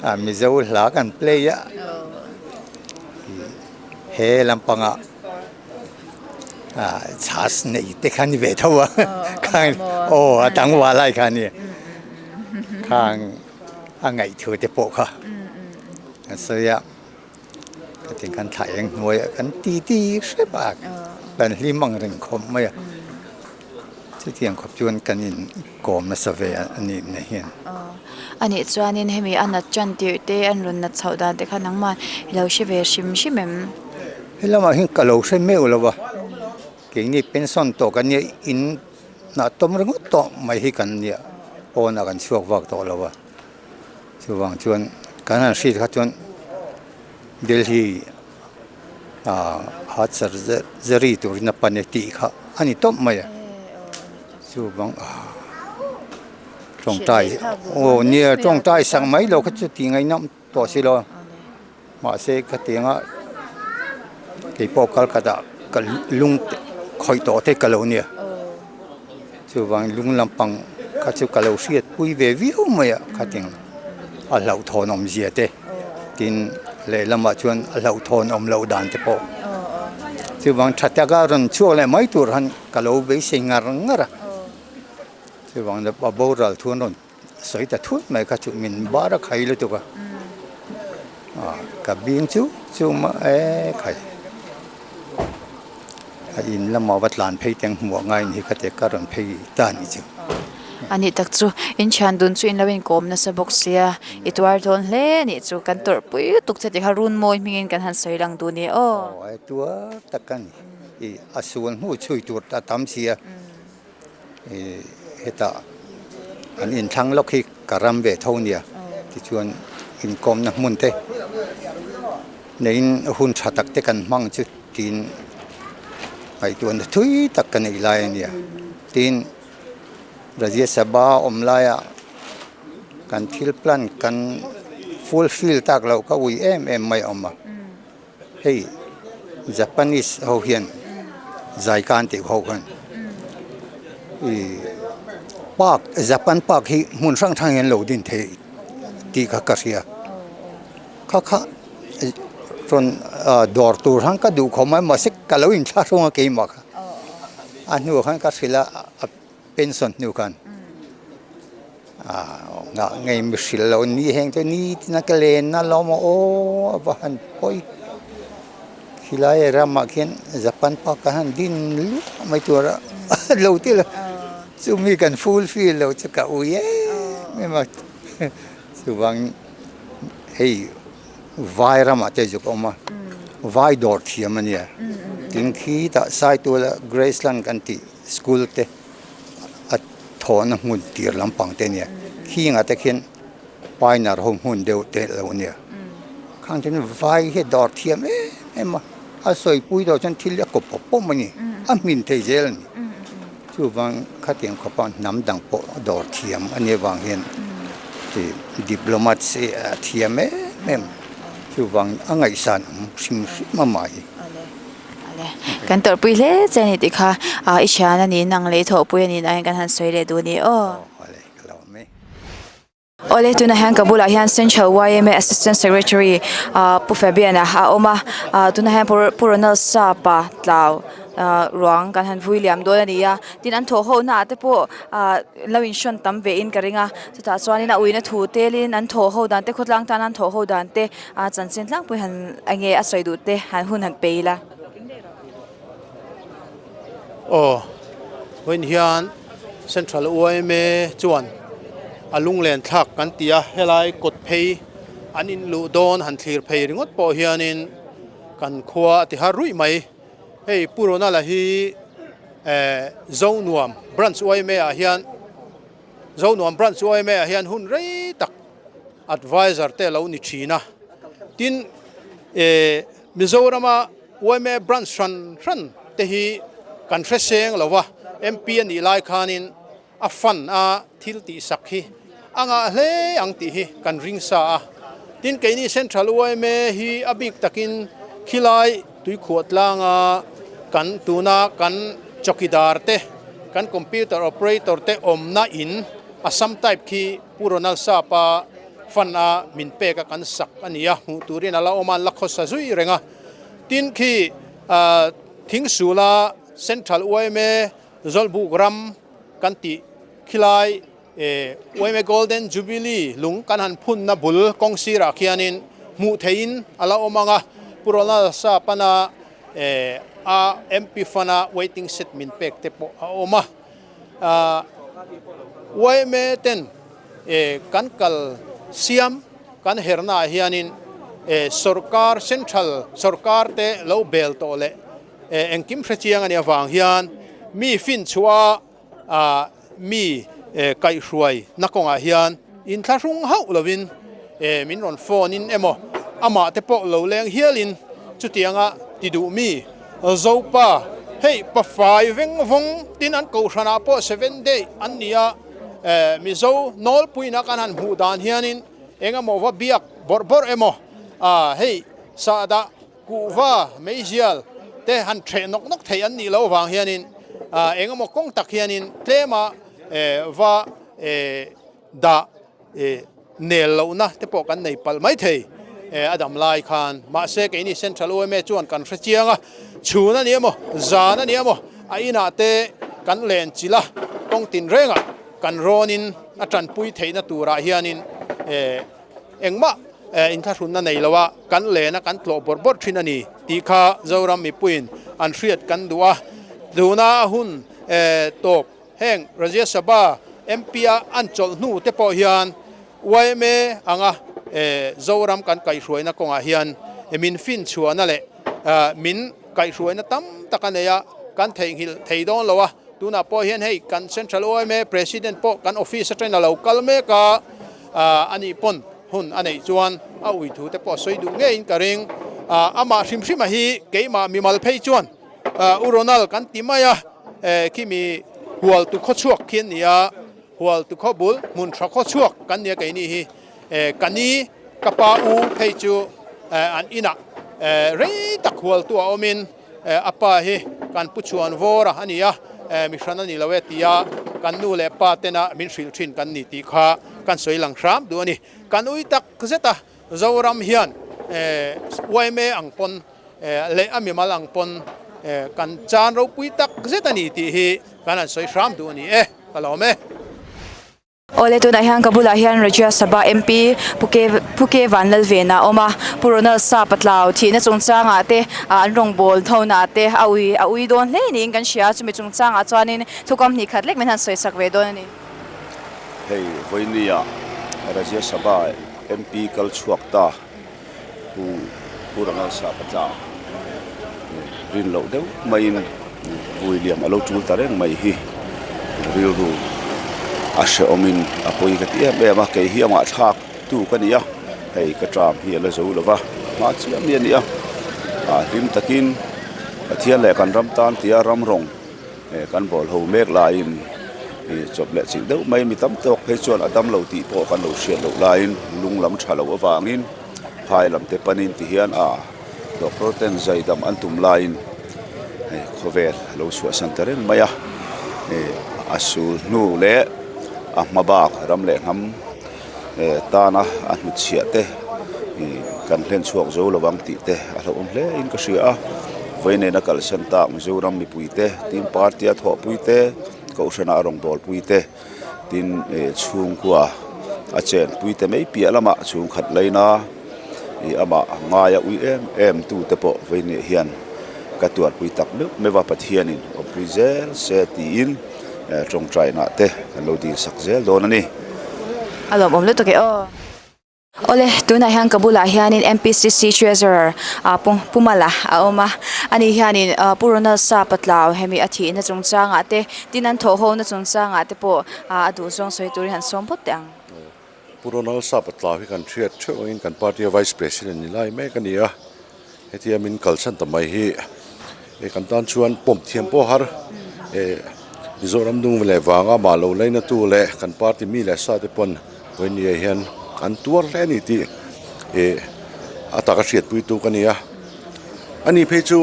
Speaker 6: a Mizo hla kan play a he lampangah ah chhas nei te kha ni ve tho a khang aw a tlangval lai kha nia khang a ngaihthu te pawh kha a sawi a. Khatiang khan thla eng hnuaiah kan ti ti hrep a, kan hlim ang reng khawp mai a. Chutiang khawp chuan kan inkawm nasa ve a nih na hian.
Speaker 2: A nih chuanin hemi a nat tan tirh te an rawn nat chhoh dan te kha nangmah i lo hre ve hrim hrim em?
Speaker 6: He lamah hian ka lo hre meuh lo va, keini pension tawh kan nia in hnah tawm ringawt tawh mai hi kan nia pawnah kan chhuak vak tawh lo va. Chuvang chuan kan han hriat kha chuan Delhi ah heart surgery turin a pan e tih kha a ni tawp mai a chuvang ah tawngtai aw nia tawngtai sak mai lo kha chu tih ngaihnawm tawh si lo mahse khatianga keipawh kal khatah ka lung khawih tawh te ka lo nia chuvang lung lampang kha chu ka lo hriat pui ve viau mai a khatiang a hlauhthawn awm zia te tin lehlamah chuan a hlauhthawn awm loh dan te pawh chuvang tha taka rawn chhuak leh mai tur han ka lo beisei ngar ngar a. Chuvang a boral thu an rawn sawi ta thut mai kha chu min bar a khai lutuk a, ka bing chu chu e khai a in lamah va tlan phei teng hmuh a ngaiin hi ka ti ka rawn phei ta a nih chu.
Speaker 2: A nih tak chu in thian dun chu in lo inkawm nasa bawk sia i tuar dawn hle a nih chu kan tawrh pui lutuk che tih kha runmawi hmingin kan han sawi lang duh ni aw.
Speaker 6: Aw e tuar tak a ni i a sual hnu chhui tur a tam sia. Hetah an inthlang lawk hi ka ram ve tho nia tichuan inkawmna hmun te neiin hun tha tak te kan hmang chu tiin ngaihtuahna thui tak ka neih lai a nia tin Rajya Sabha awm laia kan thil plan kan fulfill tak loh ka ui em em mai a awm a. Hei Japanese ho hian zaikan tih ho khan ih park Japan park hi hmun hrang hrang hian lo din thei tih kha ka hria kha kha rawn dawr tur khan ka duh khawp mai mahse ka lo inthlahrung a keimah kha a hnuah khan ka hrilh a. Pension hnu khan ngah ngei mi hrilh loh ni heng te ni tina ka len na lo maw aw a va han pawi khilai ramah khian Japan park kan han din luah mai tur a lo ti lo chumi kan fulfill lo chu ka ui em em a chuvang hei vai ramah te zuk a awm a vai dawr thiam a nia tin khitah Saituala Graceland kan tih. School te a thawhna hmun tir lampang te ania khingah te khian pioneer ho hmun deuh te lo ania khang chuan vai hi a dawr thiam em em a a sawi pui tawh chuan thil a kawp pawp pawp a ni a hmin thei zel a ni chuvang khatiang khawpa hnam dang pawh a dawr thiam a nih avang hian ih diplomat a thiam em em chuvang a ngaihsan awm hrim hrim a mah hi.
Speaker 2: Kan tawrhpui hle che a ni tih kha i thian a ni nang leh i thawhpui a ni nain kan han sawi leh duh a ni aw. Awle tunah hian ka bulah hian Central yma Assistant Secretary Pu Fabian-a a awm a tunah hian Pu Ronald Sapa tlau ruang kan han vui liam dawn a ni a tin an thawh ho naah te pawh lo inhrawn tam ve in ka ring a chutah chuanin a uina thu telin an thawh ho dan te khawtlang tan an thawh ho dan te A chanchin tlangpui han enge a sawi duh te han hun han pe ila.
Speaker 7: Aw, vawiin hian Central yma chuan a lunglen thlak kan ti a, helai kawt phei an inluh dawn han thlir phei ringawt pawh hianin kan khua a ti har ruih mai. Hei Pu Ronald-a hi eh Zonuam Branch yma ah hian Zonuam Branch yma ah hian hun rei tak Adviser te lo ni thin a, tin eh Mizorama yma branch hran hran te hi kan hre seng lo va, MP a nih lai khanin a fund a thil tih sak hi a ngah hle ang tih hi kan ring sa a, tin keini Central yma hi a bik takin khilai tuikhuah tlanga kan tuna kan chawkidar te kan computer operator te awmna in Assam type khi Pu Ronald Sapa fund a min pek a kan sak a ni a, hmuh turin a la awm a, an la khawsa zui reng a. Tin khi Thingsula Central yma Zawlbuk ram kan tih khilai yma Golden Jubilee lung kan han phunna bul kawng sirah khianin hmuh theihin a la awm ang a, Pu Ronald Sapana a MP fund a waiting shed min pek te pawh a awm a. Yma ten kan kal siam kan herna ah hianin sorkar central sorkar te lo bel tawh leh engkim hre chiang a nih avang hian mi finchhuah a mi kaihhruai na kawngah hian inthlahrung hauh lovin min rawn phone in emaw amah te pawh lo leng hialin chutianga ti duh mi Zopa, hei pafai veng vawng tin an kohhranah pawh seven day an ni a, Mizo nawlpuina kan han hmuh dan hianin eng emaw va biak bawrh bawrh emaw hei sahdah kuhva meizial te han ṭheh nawk nawk theih an nih loh avang hianin eng emaw kawng tak hianin tlema va dah nel lohna te pawh kan nei palh mai thei a dam lai khan. Mahse keini Central yma chuan kan hre chiang a, chhun a ni emaw, zan a ni emaw a inah te kan len chilh a, kawng tin rengah. kan rawnin a tanpui theihna turah hianin engmah inthlahrunna nei loa kan lena kan tlawh bawrh bawrh thin a ni tih kha Zoram mipuiin an hriat kan duh a. Tuna a hun tawp heng Rajya Sabha MP-a an chawlh hnu te pawh hian yma anga Zoram kan kaihhruaina kawngah hian min finchhuahna leh min kaihhruaina tam tak a nei a, kan theihnghilh thei dawn lo a. Tunah pawh hian hei kan Central yma President pawh kan office atangin a lo kal mek a, a nih pawn hun a neih chuan a ui thu te pawh a sawi duh ngeiin ka ring. Amah hrim hrima hi keimah mimal phei chuan U Ronald kan ti mai a, khimi hualtu khawchhuak khi an ni a, hualtu khaw bul hmun tha khawchhuak kan nia keini hi. Ka ni ka pa u phei chu an inah rei tak hualtu a awmin, A pa hi kan pu chhuan vawr a ni a, mi hran a ni lo e tia kan nu leh pa tena min hrilh thin kan ni tih kha kan sawi lang hram duh a ni. Kan ui tak zet a, Zoram hian yma ang pawn leh a mimal ang pawn kan chan ropui tak zet a ni tih hi kan han sawi hram duh a ni e, ka lawm e.
Speaker 2: Awle tunah hian ka bulah hian Rajya Sabha MP Pu K Pu K Vanlalvena a awm a, Pu Ronald Sap a tlau thihna chungchangah te an rawngbâwl thona te a ui a ui dawn hle niin kan hria a, chumi chungchangah chuanin thukam hnih khat lek min han sawi sak ve dawn a ni.
Speaker 8: Hei vawinia Rajya Sabha MP kal chhuak ta. Pu Pu Rangalsa Patla rin loh deuh maiin vui liam a lo tul ta reng mai hi rilru a hrehawmin a pawi ka ti em em a, kei hi amah thlak tu ka ni a, hei ka tram hi a la zo lo va, hma chiah mi a ni a, ah hlim takin Pathian leh kan ram tan tia ram rawng kan bawl ho mek laiin ih chawp leh chilh deuh mai mi tam tawk phei chuan a dam lo tih pawh kan lo hriat loh laiin lung lam tha loh avangin phai lam te panin ti hian ah doctor ten zai dam an tum laiin hei khawvel a lo chhuahsan ta reng mai a ih a sul hnu leh a hma bak ram leh hnam. Tana a hnutchhiah te ih kan hlen chhuak zo lo ang tih te a hlauhawm hle in ka hria a vawi nena kalsan tak Mizoram mipui te tin party a thawhpui te kohhrana a rawngbawlpui te tin ih chhungkua a chenpui te mai piah lamah chhungkhat laina ih amah ngaia ui em em tu te pawh vawi neh hian ka tuarpui tak meuh meuh a Pathianin awmpui zel se tiin. Tawngtaina te kan lo dil sak zel dawn a ni.
Speaker 2: A lawmawm lutuk e aw. Awle, tunah hian ka bulah hianin MPCC Treasurer Pu Pu Mala a awm a. Ani hianin Pu Ronald Sap a tlau hemi a thihna chungchangah te, tin an thawhhona chungchangah te pawh a duhzawng sawi turin han sawm phawt teh ang.
Speaker 9: Pu Ronald Sap a tlau hi kan hriat theuh angin kan party a Vice President ni lai mek a ni a, hetia min kalsan ta mai hi eh kan tan chuan pawm thiam pawh har eh Mizoram dung leh vanga mah lo laina tu leh kan party mi leh sa te pawn vawinia hian an tuar hle a ni tih eh a taka hriatpui tu ka ni a, ani phei chu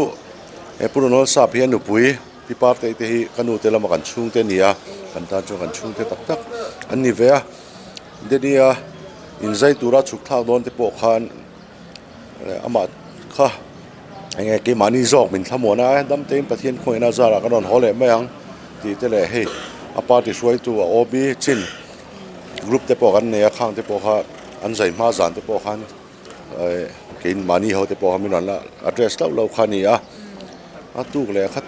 Speaker 9: eh Pu Ronald Sap hi a nupui. Pi Partei te hi ka nu te lama kan chhungte a ni a, kan tan chuan kan chhungte tak tak an ni ve a. Denia inzai tura chhuk thlak dawn te pawh khan amah kha eng nge keimahni zawk min thlamuan a, dam tein Pathian khawngaihna zarah kan rawn haw leh mai ang tih te leh hei a party hruaitu a OB chin group te pawh kan nei a, khang te pawh kha an zai hma zan te pawh khan. Kein mahni ho te pawh kha min rawn la address hlauh lo kha a ni a, a tuk leh khat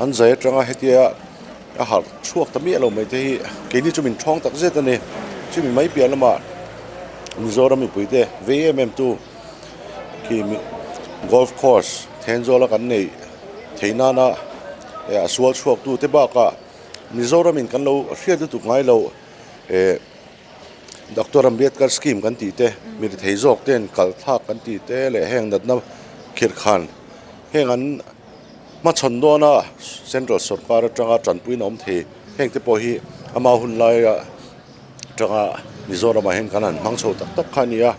Speaker 9: an zai atanga hetia a harh chhuak ta miah lo mai te hi keini chu min thawng tak zet a ni. Chumi mai piah lamah Mizoram mipui te vei em em tu khi golf course Thenzawl a kan neih theih nana a sual chhuak tu te bakah Mizoram in kan lo hriat lutuk ngai lo eh. Doctor Ambedkar scheme kan tih te, mi rethei zawk ten kal thlak kan tih te leh heng natna khirh khan heng an hmachhawn dawn a central sorkar atanga tanpuina awm thei heng te pawh hi ama hun laia atanga Mizoramah hian kan han hmang chho tak tak kha a ni a,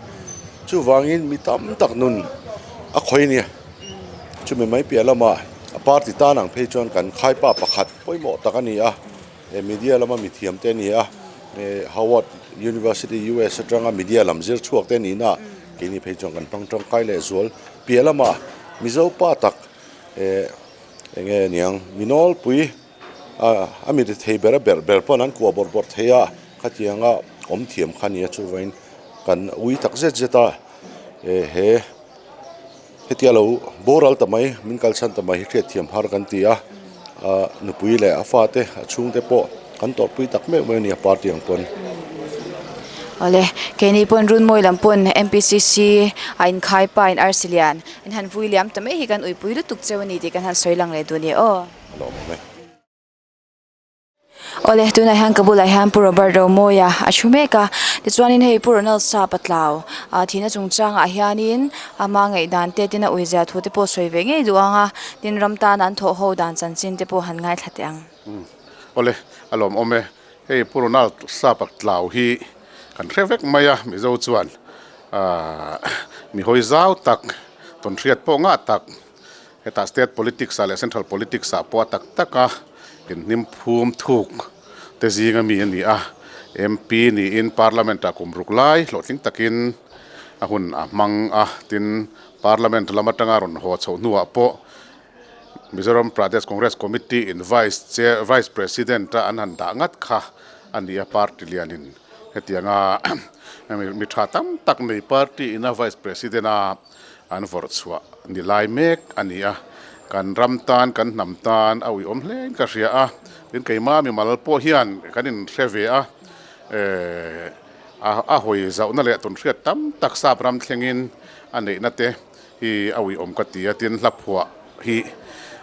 Speaker 9: chuvangin mi tam tak nun a khawih a ni. Chumi mai piah lamah a party tan ang phei chuan kan khaipa pakhat pawimawh tak a ni a. He media lama mithiam te a ni a, Howard University US atanga media lam zir chhuak te a nihna ah keini phei chuan kan hmang tangkai leh zual piah lamah Mizo pa tak eng nge niang mi nawlpui A mi rethei ber a berh ber pawn an kuah bawrh bawrh thei a, khatianga awm thiam kha a ni a, chuvangin kan ui tak zet zet a, he hetia lo boral ta mai min kalsan ta mai hi hriatthiam har kan ti a, a nupui leh a fate a chhungte pawh kan tawrhpui tak meuh meuh a ni a party ang pawn.
Speaker 2: Awle, keini pawn Runmawi lam pawn MPCC a inkhai pa in arsi lian in han vui liam ta mai hi kan uipui lutuk cheu a ni tih kan han sawi lang leh duh a ni aw.
Speaker 9: A lawmawm e.
Speaker 2: Awle, tunah hian ka bulah hian Pu Robert Romawia a thu mek a, tichuanin hei Pu Ronald Sap a tlau a thihna chungchangah hianin ama ngaihdan te tin a uizia thu te pawh sawi ve ngei duh ang a, tin ram tana an thawh ho dan chanchin te pawh han ngaithla teh ang.
Speaker 4: Awle, a lawmawm e. Hei Pu Ronald Sap a tlau hi kan hre vek mai a, Mizo chuan aah mi hawi zau tak, tawnhriat pawh ngah tak, Hetah state politics ah leh central politics ah pawh a tak tak a inhnim phum thuk te zing ami a ni a, MP niin parliament ah kum ruk lai hlawhtling takin a hun a hmang a, tin parliament lam atanga rawn haw chhoh hnuah pawh Mizoram Pradesh Congress Committee in vice chair vice president a an han dah ngat kha a ni a, party lianin hetianga mi tha tam tak nei party ina vice president a. An vawrh chhuah ni lai mek a ni a, kan ram tan, kan hnam tan a uiawm hlein ka hria a, tin keimah mimal pawh hian kan inhre ve a, eh a hawi zauhna leh tawnhriat tam tak sap ram thlengin a neihna te hi a uiawm ka ti a, tin hla phuah hi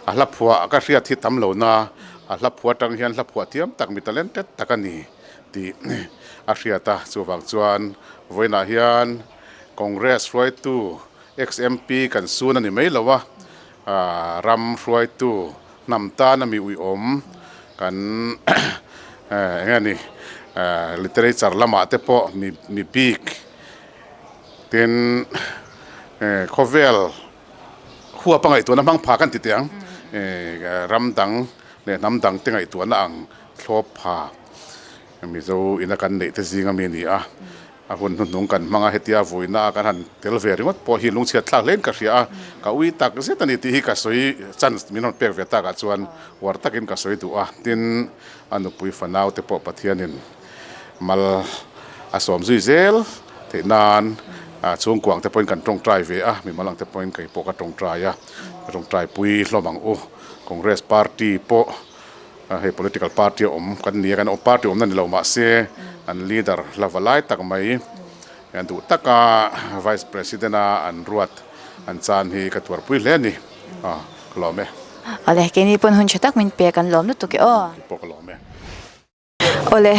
Speaker 4: a hla phuah ka hriat hi tam lo na, a hla phuah atang hian hla phuah thiam tak mi talented tak a ni tih a hriat a, chuvang chuan vawiinah hian. Congress hruaitu ex-MP kan sun a ni mai lo a, ram hruaitu hnam tana mi uiawm kan eng nge ni literature lamah te pawh mi bik tin khawvel huapa ngaihtuahna hmang pha kan ti teh ang ram dang leh hnam dang te ngaihtuahna ang thlawp pha Mizo ina kan neih te zing ami a ni a. A hun hnuhnung kan hmang a, hetia vuina a kan han tel ve ringawt pawh hi lungchhiat thlak hlein ka hria a, ka ui tak zet a ni tih hi ka sawi chance min rawn pek ve takah chuan uar takin ka sawi duh a, tin a nupui fanau te pawh Pathianin mal a sawm zui zel theih nan chhungkuang te pawhin kan tawngtai ve a, mimal ang te pawhin kei pawh ka tawngtai a, ka tawngtai pui hlawm ang u, Congress party pawh. Hei political party a awm kan ni a, kan party awmna ni lo mahse an leader hla va lai tak mai an duh taka vice president a an ruat an chan hi ka tuarpui hle a ni, aw ka lawm e.
Speaker 2: Awle, keini pawn hun tha tak min pek an lawm lutuk e aw.
Speaker 4: Keipawh ka lawm e.
Speaker 2: Awle,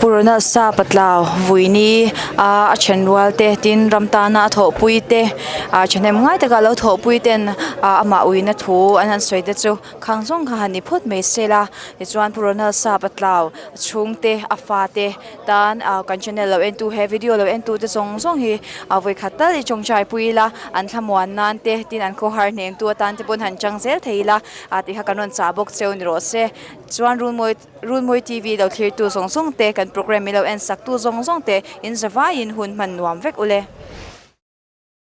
Speaker 2: Pu Ronald Sa Patlau Vuini a then rual te tin ram tana a thawhpui te thahnem ngai taka lo thawhpui ten amah uina thu an han sawi te chu Khang zawng kha han ni phawt mai se la, tichuan Pu Ronald Sap a tlau, a chhungte, a fate tan ah kan channel lo entu he video lo entu te zawng zawng hi ah vawikhat tal i tawngtai pui ila, an thlamuan nan te tin an khawhar hnengtu atan te pawn han chang zel thei ila ah tih kha kan rawn chah bawk cheu ni rawh se. Chuan Runmawi Runmawi TV lo thlirtu zawng zawng te kan programme i lo en sak tu zawng zawng te in zavaiin hun hman nuam vek ule.